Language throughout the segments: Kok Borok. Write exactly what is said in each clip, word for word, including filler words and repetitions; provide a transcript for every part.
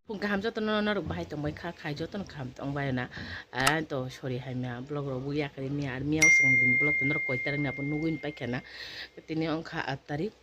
Phung kaham jotono norok bahai tongbai kha, khai jotono kaham tongbai na. Ah, to sorry hai mia, vlog rok bo yakari mia, ar mia usang din vlog to norok koi tarak na bo nugui pai kha na. Tini ongkha aat tarik.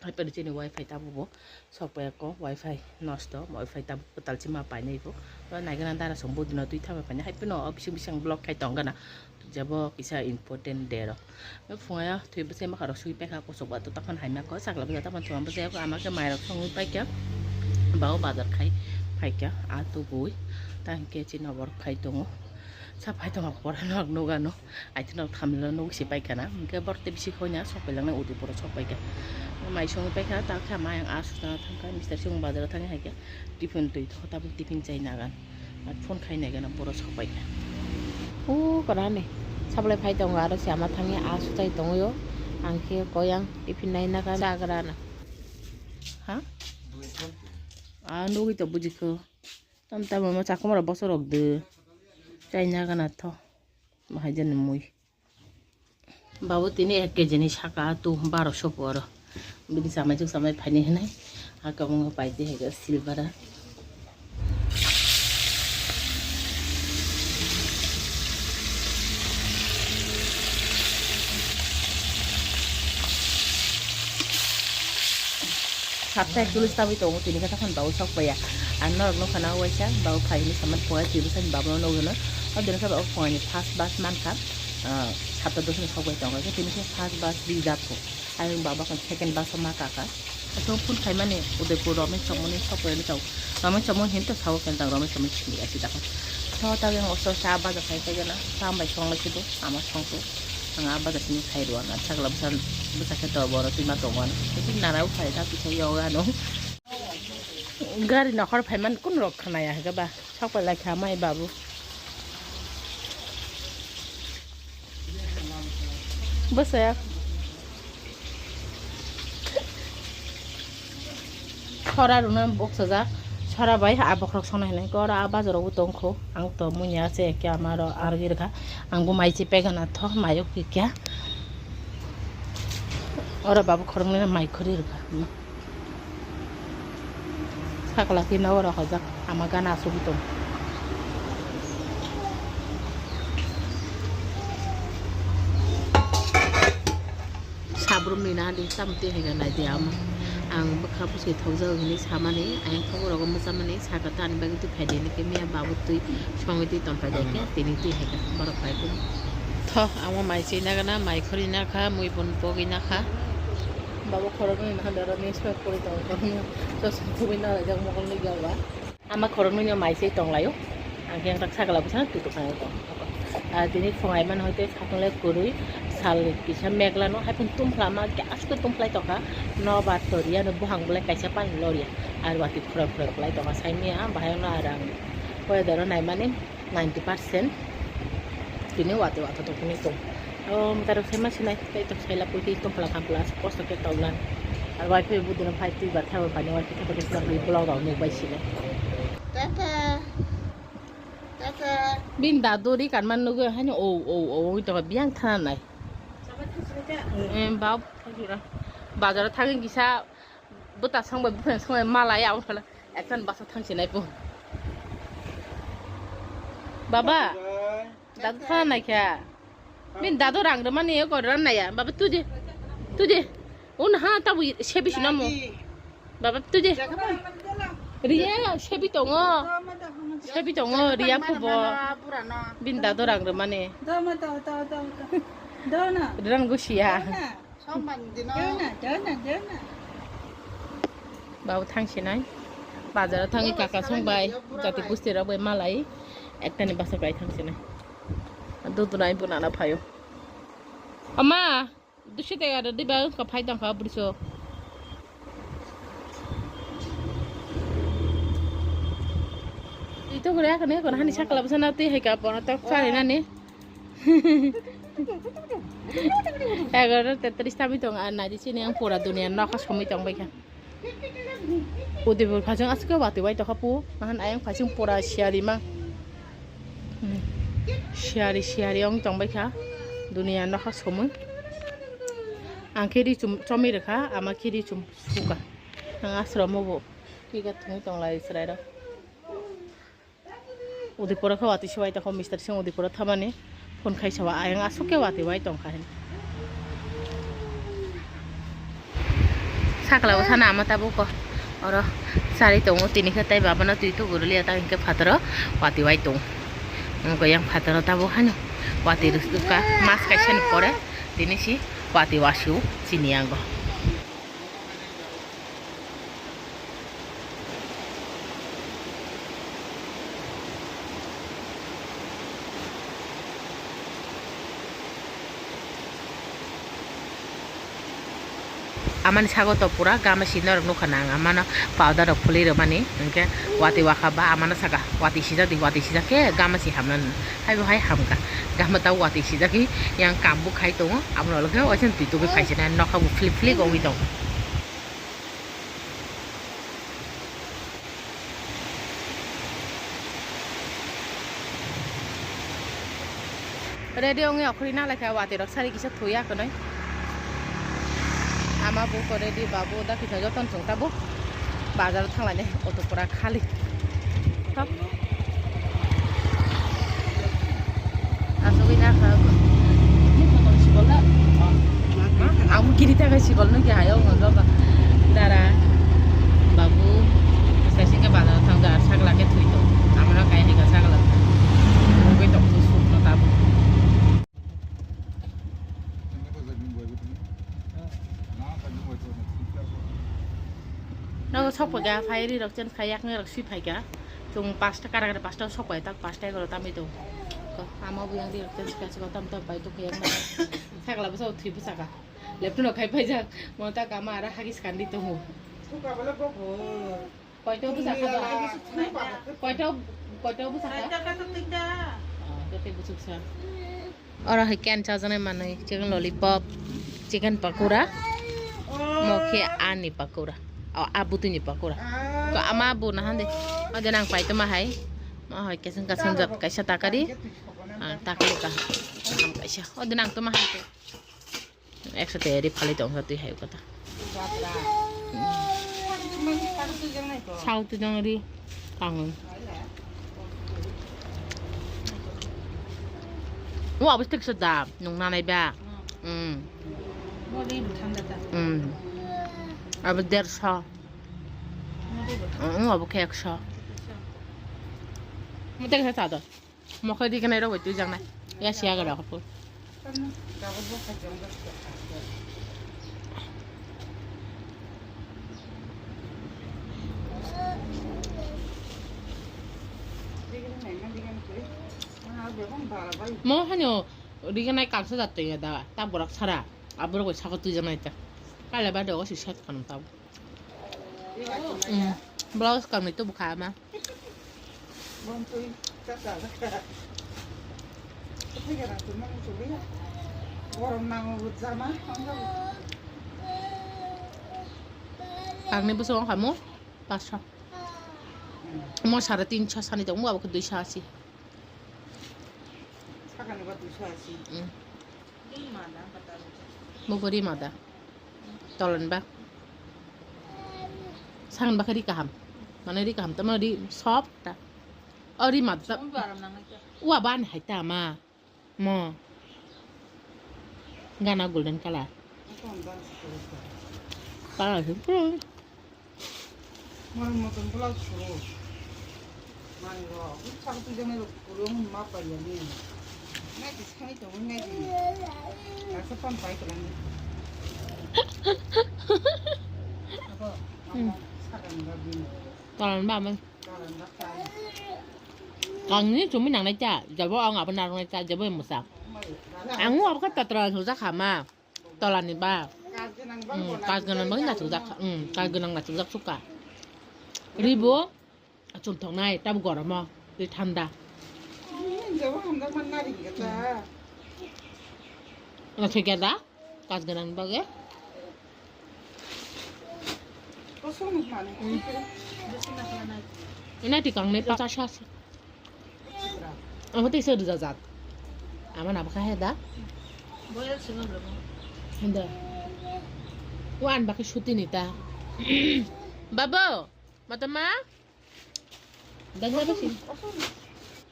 Hai pano chini wifi tabo bo sok pai ko, wifi nosto, wifi tabo kwtal chima painai bo. Bo naigana dara song bo dino twi thama painai. Hai pano o bising bising vlog khai tong gana. Jabo kisa important day rok. Phunga thwi bwsai makha rok sui paikha, kosok ba to tokhan hai mako, sakla bwsa tokhan thuma bwsai ko, ama khe mai rok songwi paikha. Bao bazar khai paikha, a tubui. Ta hinkhe chini borok khai tongo. Sa phai tongma pora nok nugano. Aitino thamlino nuk si paikha na. Hinkhe borok tei bisi khoina sok pailangnai Udaipuro sok paikha. Mai songwi paikha, ta khe ama yang a sutana thangkha, Mister Singh bazaro thangwi haikhe. Tiffin twi tho, tabuk tiffin chai nagan. Ar phone khai nagan, borok sok paikha. O kwrani. Sablai phai tongo, aro si ama thangwi a sutai tongwi o. Ang khe koyang tiffin nai nagan chagra na. Ha? A nugwi to bujikho. Tam tam ma chakma rok boso rok de. Chai nagan atho. Mahai jani mui. Babu tini ek kg ni saka tu baro so poro. Bini samai juk samai phani hinai. Aka bungo paiti hega silvera. Sapta actually stawi tongo, tini khe takhon babu sok paiya. Ang norok nukha na waisa, babu phaini saman phungai twi bwsani babu no nugwi no. O tini khe babu phungaini first bus mankha, ah, sapta dosni sok bai tongo. Tini khe first bus reserve kho. Ayang babu khan second bus o ma kaka. Aswk phone khaimani Udaipur romwi chongmani sok bai tong. Romwi chongmani hinto sao kentang romwi chongmani sini asi takhon. Tho ta yang oso sa baja khai khai gana. Sa bai song lai sido, ama song tu. Ang a baja sini khai ruwa na. Sagla bwsa, bwsa khe to boro twi ma tongo ano. Tei nana u khai ta kisa yoga no. Gari nokhor phaiman kun rok khnaya hwnkhe ba. Sok pai lai kha mai babu. Bwsaya. Sora rwna boksajak. Sora bai a bokhorok sona hinwi khe oro a bazaro bo tongkho. Ang to muiya se ekhe amaro arwi rwkha. Ang bo mai se pegana tho mayo kikya. Oro babu khoroknwi mai khori rwkha. Sakla khe nogo rok hojak ama gana asugwi tong. Sabrum ni na di tam twi hai ga nai di ama. Ang bwkha bwswi thokjak hinwi samani, ayang thok rogo mwchamani, saka tani bagwi twi phai di hinwi khe miya babu twi songwi twi tong phai di khe tini twi hai ga borok pai tong. Tho ama mai chwi na gana, mai khori na kha, mui bon pogwi na kha. Babu khoroknwi na handaro ni soi pori tong, khoroknwi chosma khubui na laijak mokol nwi ga ba. Ama khoroknwi no mai se tong laio. Ang khe ang tak sakla bwsa tu tu khanai tong. Ah, tini phungai man hoite satung le kwrwi sal kisa megla no haipun tum phlama gas ko tum phlai tokha. No ba toriya no buhang belai kaisa pani loria. Ar wati khura khura phlai tokha saimia bahai no ar ang weather o naimani ninety percent tini wati wata tongphini tong. O mwtai rok sai ma sinai tei tok saila pui tei tongphla khampla kosto khe tongna. Ar wifi budino phai twi ba thabo bani wifi thabo twi vlog rok nuk bai sinai. Tata. Tata. Bin dadu ri kanma nugwi haino o o o wi tongkha biyang thananai. Em, bab, bazaro thangwi kisa bwta songbai buphang songbai malai aboni phala ekta basa thangsinai po. Baba, dadu thananai kha. Bin dadu rang rwmani eko ran naya. Baba tuje. Tuje. Un ha tabu sebi sinamo. Baba tuje. Riya sebi tongo. Sebi tongo riya phubo. Bin dadu rang rwmani. Ran gusiya. Babu thangsinai. Bazaro thangwi kaka songbai. Jati busti rok bai malai. Ektani basa kai thangsinai. Dudunai bunana phaio. Ama, dusi tega rw diba wngkha phai tongkha bwrwiso. Ito gure akhane kono hani sakla bwsana twi hai ka bono tok chari nani. Egarota tetris tami tong ar naidi sini ang pura dunia nokha somoi tong baikha. Udaipur phaichung aswk watwi bai tokha pu, nahan ayang phaichung pura siyari ma. Hmm. Siyari siyari ong tong baikha. Dunia nokha somoi. Ang khe ri chum chomi rwkha, ama khe ri chum suka. Ang asromo bo. Kiga thungwi tonglai chwrairok. Udaipuro khe watwi se wai tongkha, Mister Singh Udaipuro thamani phone khai sawa, ayang aswk khe watwi wai tongkha hin. Sakla o sana ama tabuk ko oro chari tongo, tini khe tei babano twi tubu rwliya ta hinkhe phataro watwi wai tongo. Wngkha yang phataro tabuk haino watwi rwkha, mas kaisa ni pore tini si watwi wasio chini yango. Amani sago to pura gama si norok nukha na ang amano powder rok phulwi rwmani, hinkhe watwi wakha ba amano saka, "Watwi sijak di, watwi sijak khe gama si hamna nang." Haibo hai hamkha, gama ta watwi sijagwi yang kam bo khai tongo, amoni ulo khe waisa twi tugwi phai sinai nokha bo phlik phlik wngwi tongo. Ready wngwi okhorwi nalaikha, watwi rok sari kisa thuya kwnwi. Ama buko ready, babu da kisa joton chwng tabuk bazar thanglani auto pura khali. Thok. Asugwi nakha. Ang kiri takai sikol nukya hayo wngkha ba dara babu. Sasingke bazar thangkha, sakla khe thwi tong. Amano kai hai kha sakla. Mungwi tong tu sukno tabuk. Nogo sokphaikha, phairi rok chen khai yakni rok swi phaikha. Chwng pasta kara kara pasta sokpai tak pasta egarota tamo tong. Ko ama buyang ri rok chen sika sika tam tam pai tong khe yakni. Sakla bwsa thwi bwsa kha. Leptun rok khai paijak. Mo ta kama ara hagis kandi tongo. Koito bwsa kha ba? Koito, koito bwsa kha? Ah, joto bwswk sa. Oro hai khe ani chajaknai manwi, chicken lollipop, chicken pakora, mo khe ani pakora, o, a bwtwini pakora. Ko ama bo nahan de, o de nang paitoma hai, mo hai keseng kaseng jat kaisa takari, ah, takari kaham kaisa, o de nang toma hai. Ekso tayari phalwi tongkha twi hai kota. Sao twi jang ri kangwi. O abo thik sa da, nung nanai ba. Hmm. Hmm. Abo derso. Hmm, abo khe ekso. Mo thik sa da. Mokhe riganai rok bai twijaknai. Ya siya ga rok. Mo hano riganai kangsa jat twi da ta borok sara. Aborok bai saka twijaknai ta. Kala ba dogo si set kanam ta. Mm. Blouse kamni to bukha ma. Kangni bwswk wngkha mo paso. Mo sare tinso sani tongo, abo khe duiso asi. Mm. Bo bo ri mada. Tolan ba. Sangan ba khe ri kaham. Mane ri kaham, tamo ri soft ta. O ri mada. Wa ban hai ta ma. Mo. Gana golden color. Color se puro. Moro motom blouse suo. Manwi rok, sak twi jani rok puro wng ma paiya ni. Nai ti sani tongo nai ti. Asa pan pai kwlangni. Abo, abo, sakani ba bini. Kalan ba man. Kalan ba kai. Kangni chumui nangnai cha, jabo ang abo narwknai cha, jabo mwsa. Ang abo khe totra sujak kha ma. Tolani ba. Kas gwnang ba. Hmm, kas gwnang ba na sujak. Hmm, kas gwnang na sujak suka. Ribo achum thoknai, tab goromo, ri thanda. Hmm, jabo hamda man nari gata. Na thoi gada, kas gwnang ba ge. Kosong mane. Hmm. Ina tikang ne pachas. Amo tei se rwjajak. Amo nabo kha he da. Boyal singo bro. Hende. Wan bakhe suti ni ta. Babo. Matama? Dagna basi.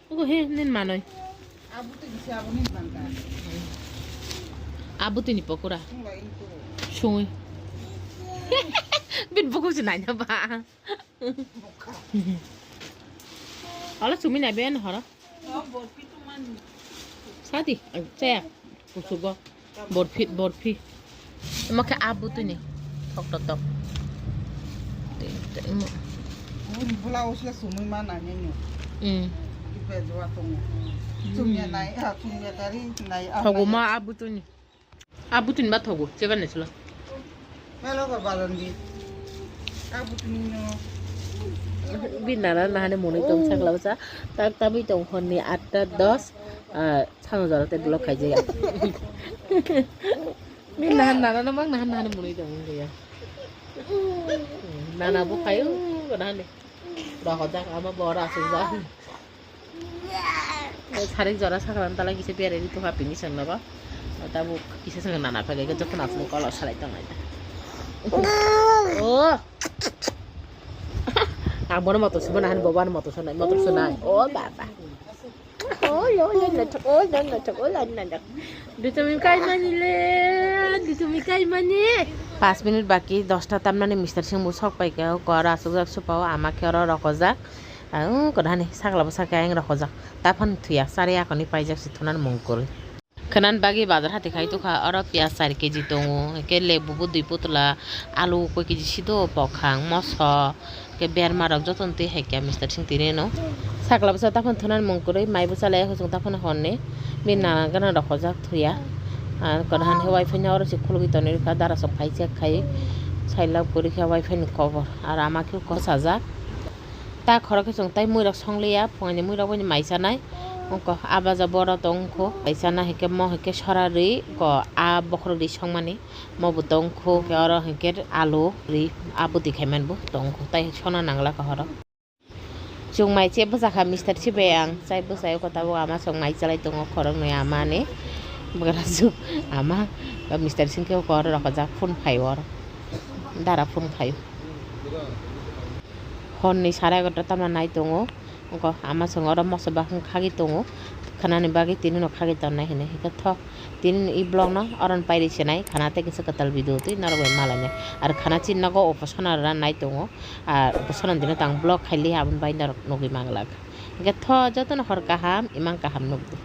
Ugo he nin manoi. Abu tu ni pokora. Sungui. Bin buku si nanya ba. Ala sumi na ben horo. Sadi, saya kusugo. Borphi, borphi. Imo khe abu tuni. Thok tok tok. Te, te, imo. Uri bula usle sumui ma nani ni. Mm. Ipe jua tongo. Sumya nai, ah, sumya kari nai, ah, Thogo nai. Ma abu tuni. Abu tuni ba thogo, cheba ne silo. Melo ba balon di. Abu tuni no. Bi nana nahani muni tong sakla basa. Tak tabi tong honni atta dos. Ah, Sano jora tei vlog khaijaya. Min nahan nana no mang nahan nahan muni tong wngya. Nana bo khayo, nahan ni. Rohojak ama bo ora asuk jak. Sarik jora sakran tala kisa berai di tuha pini sangna ba. Tabo kisa sangna nana phai ga jokon asuk kolo salai tong ai. Oh. Ang bono motor subo nahan bobo ano motor sunai, motor sunai. Oh baba. Oi, oi, oi, naithok, oi, naithok, oi, naithok. Dutumi kaimani le, dutumi kaimani. Pas minute baki, dosta tamnani Mister Singh bo sok paikha, o kor asukjak supao, ama khe oro rokojak. Ang kodani sakla bwsa khe ang rokojak. Taphano thuya, sari akoni paijak si thunan mungkul. Khanan bagi bazar hati khai tukha, oro piyaj char keji tongo, hwnkhe lebu bo dui putla, alu koi keji sido, pokhang, moso, Khe berma rok jotono twi hai khe Mister Singh tini no. Sakla bwsa taphano thwnani mung kwrwi, mai bwsa le chwng taphano honni. Bini nana gana rok hojak thuya. Ah, kwrwnghan khe wifi no oro se khulugwi tonwi rwkha, dara sok phai chek khai. Sailak kwrwi khe wifi ni kobor. Aro ama khe kwchajak. Ta khoro khe chwng tai mui rok songliya, phungni mui rok bai mai chanai. Ongko ah baja boro tongkho. Mai chana hai khe mo hai khe sora rwi ko ah bokhorok rwi songmani. Mo bo tongkho, khe oro hinkhe alu, ri, ah, bwtwi khaimani bo tongkho, tai sona nangla kahoro. Chwng mai che bwsa kha Mister Singh bai ang, chai bwsai o kota bo ama chwng mai chalai tongo khoroknwi ama ni. Bwrajwk ama, Mister Singh khe oro rokojak phone phai o oro. Dara phone phai o. Hor ni sara egarota tamo nai tongo. Ongko ama chwng oro moso bakhung khagwi tongo, khanani bagwi tini no khagwi tonnai hinwi. Hwnkhe thok tini no i vlog no oro no pairi se nai khana tei kisa kwtal video twi norok bai malainai. Ar khana chini nogo upasono rwna nai tongo, ar upasono dino tang vlog khaili aboni bai norok nugwi manglak. Hwnkhe tho jotono hor kaham, imang kaham nukdi.